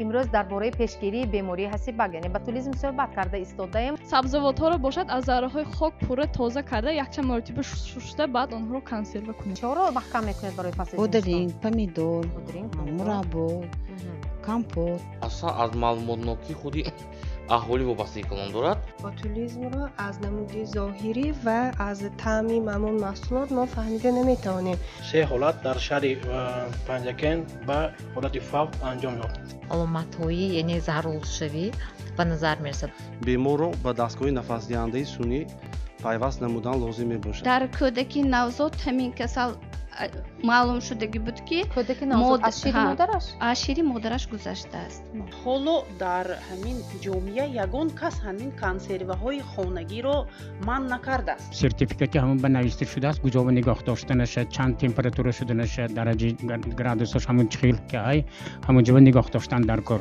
Имрӯз дар бораи пешгирии бемории ҳасибак, яъне ботулизм, суҳбат карда истодаем. Сабзавотҳоро бошад, аз зарраҳои хок пурра тоза карда, якчанд маротиба шушта, баъд онҳоро консерва кунед. Чоро маҳкам мекунед барои фасли? Бодринг, помидор, мураббо, компот. Аслан аз маълумотнокии худи аҳолӣ вобастагӣ калон дорад. Ботулизмро аз намуди зоҳирӣ ва аз таъми ҳамон маҳсулот мо фаҳмида наметавонем. Се ҳолат дар шаҳри Панҷакент ба ҳолати фавт анҷом ёфт. Аломатҳои, яъне заҳролудшавӣ ба назар мерасад. Беморро ба дастгоҳи нафасдиҳандаи сунъӣ пайваст намудан лозим мебошад. Дар кӯдаки навзод ҳамин касал маълум шудагӣ буд, ки кӯдаки навзод аз шири модараш аз шири модараш гузаштааст. Ҳоло дар ҳамин ҷомеа ягон кас ҳамин консерваҳои хонагиро манъ накардааст. Сертификати ҳамон ба нависта шудааст, куҷо нигоҳ доштанаша, чанд температура шуданаша, дараҷаи градусаш ҳамон чӣ хел ки ай ҳамон ҷо нигоҳ доштан дар кор.